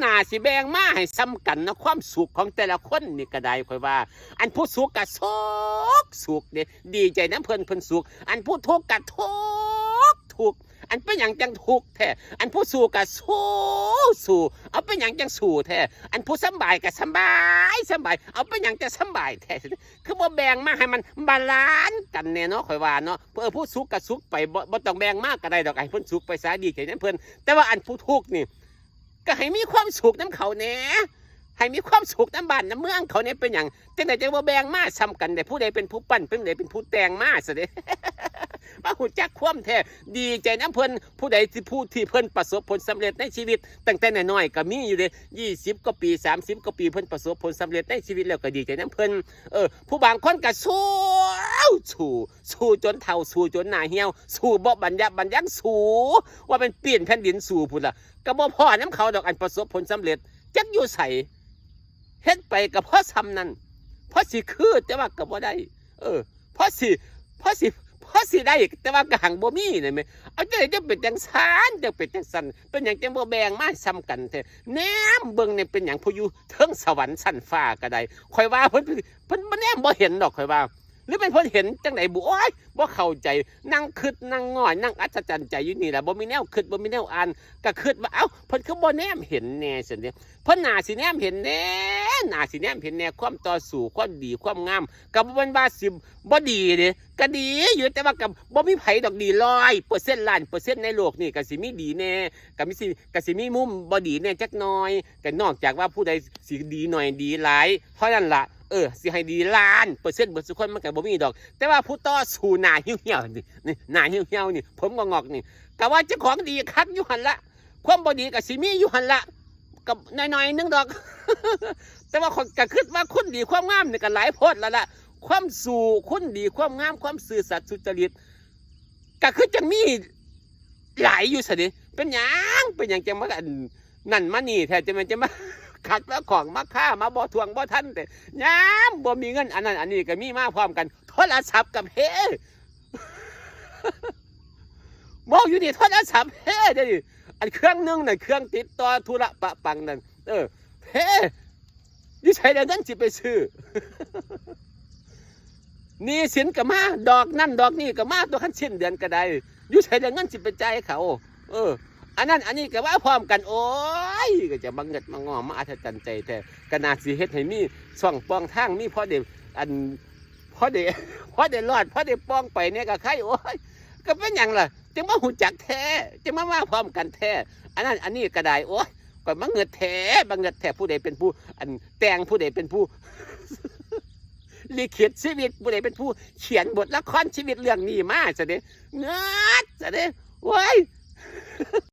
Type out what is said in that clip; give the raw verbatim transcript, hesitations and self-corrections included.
อาสิแบ่งมาให้ซ้ำกันเนาะ ความสุขของแต่ละคนนี่ก็ได้ ข่อยว่า อันผู้สุขก็สุข สุขเด้ ดีใจนำเพิ่น เพิ่นสุข อันผู้ทุกข์ก็ทุกข์ ทุกข์ อันเป็นหยังจังทุกข์แท้ อันผู้สู้ก็สู้ สู้ เอาเป็นหยังจังสู้แท้ อันผู้สำบายก็สำบาย สำบาย เอาเป็นหยังจังสำบายแท้ คือบ่แบ่งมาให้มันบาลานซ์กันแน่เนาะ ข่อยว่าเนาะ เออ ผู้สุขก็สุขไป บ่ บ่ต้องแบ่งมาก็ได้ดอก ให้เพิ่นสุขไปซะ ดีใจนำเพิ่น แต่ว่าอันผู้ทุกข์นี่ ก็ให้มีความสุขนำเขาแหน่ ให้มีความสุขนำบ้านนำเมืองเขาแหน่ เป็นหยัง จังใดจังบ่แบ่งมาซ้ำกันเด้ ผู้ใดเป็นผู้ปั้น ผู้ใดเป็นผู้แต่งมาซะเด้ มาฮู้จักความแท้ ดีใจนำเพิ่น ผู้ใดที่ ผู้ที่เพิ่นประสบผลสำเร็จในชีวิต ตั้งแต่น้อยๆก็มีอยู่เด้ ยี่สิบกว่าปี สามสิบกว่าปี เพิ่นประสบผลสำเร็จในชีวิตแล้วก็ดีใจนำเพิ่น เออ ผู้บางคนก็สู้ สู้ สู้จนเฒ่า สู้จนหน้าเหี่ยว สู้บ่บรรยะบรรยัง สู้ ว่าเป็นปีนแผ่นดินสู้พุ้นล่ะ ก็บ่พ้อนำเขาดอก อันประสบผลสำเร็จ จักอยู่ไส เฮ็ดไปก็พอส่ำนั้น พอสิคือ แต่ว่าก็บ่ได้ เออ พอสิ พอสิ พอสิได้ แต่ว่าก็หังบ่มีนี่แหม เอาจังใดจังเป็นจังซั้น จังเป็นจังซั้น เป็นหยังจังบ่แบ่งมาส่ำกันแท้ แนมเบิ่งนี่เป็นหยัง ผู้อยู่เทิงสวรรค์ชั้นฟ้าก็ได้ ข่อยว่าเพิ่น เพิ่นบ่แนมบ่เห็นดอก ข่อยว่า หรือเป็นเพิ่นเห็นจังใดบุ โอ๊ย บ่เข้าใจ นั่งคิด นั่งง่อย นั่งอัศจรรย์ใจอยู่นี่แหละ บ่มีแนวคิด บ่มีแนวอ่าน ก็คิดว่า เอ้า เพิ่นคือบ่แนมเห็นแหน่ซั่นเด้ เพิ่นน่าสิแนมเห็นแหน่ น่าสิแนมเห็นแหน่ ความต่อสู้ ความดี ความงาม ก็บ่แม่นว่าสิบ่ดีเด้ ก็ดีอยู่ แต่ว่าก็บ่มีไผดอกดีร้อยเปอร์เซ็นต์ ล้านเปอร์เซ็นต์ในโลกนี้ ก็สิมีดีแหน่ ก็มีสิ ก็สิมีมุมบ่ดีแหน่จักหน่อย ก็นอกจากว่าผู้ใดสิดีหน่อยดีหลาย เท่านั้นล่ะ เออ สิให้ดีล้านเปอร์เซ็นต์เบิดซุคนมันก็บ่มีดอก แต่ว่าผู้ต่อสู้หน้าเหี่ยวๆนี่ นี่ หน้าเหี่ยวๆนี่ ผมงอกๆนี่ ก็ว่าเจ้าของดีคักอยู่หั่นละ ความบ่ดีก็สิมีอยู่หั่นละ ก็น้อยๆนึงดอก แต่ว่าข้อยก็คิดว่าคุณดีความงามนี่ก็หลายโพดแล้วล่ะ ความสู้ คุณดีความงาม ความซื่อสัตย์สุจริต ก็คือจังมีหลายอยู่ซะเด้ เป็นหยัง เป็นหยังจังมาอันนั่นมานี่แท้ จังแม่นจังมาขัดมาข้องมาคามาบ่ท่วงบ่ทันแท้ ยามบ่มีเงินอันนั้นอันนี้ก็มีมาพร้อมกัน โทรศัพท์ก็เฮ้ เว้าอยู่นี่โทรศัพท์เฮ้เด้นี่ อันเครื่องหนึ่งน่ะ เครื่องติดต่อธุระปะปังนั่น เออ เฮ้ อยู่ไสละเงินสิไปซื้อ หนี้สินก็มา ดอกนั่นดอกนี่ก็มา ตัวคันสิ้นเดือนก็ได้ อยู่ไสละเงินสิไปจ่ายเขา เออ อันนั้นอันนี้ก็ว่าพร้อมกัน โอ๊ย ก็จะมาเงิดมางอมาอัศจรรย์ใจแท้ ก็น่าสิเฮ็ดให้มีช่องป่องทาง มีพอได้ อัน พอได้ พอได้รอด พอได้ป่องไปแหน่ก็ไค โอ๊ย ก็เป็นหยังล่ะ จังมาฮู้จักแท้ จังมามาพร้อมกันแท้ อันนั้นอันนี้ก็ได้ โอ๊ย ก็มาเงิดแท้ มาเงิดแท้ ผู้ใดเป็นผู้ อันแต่ง ผู้ใดเป็นผู้ ลิขิตชีวิต ผู้ใดเป็นผู้เขียนบทละครชีวิตเรื่องนี้มาซะเด้ เงิดซะเด้ โอ๊ย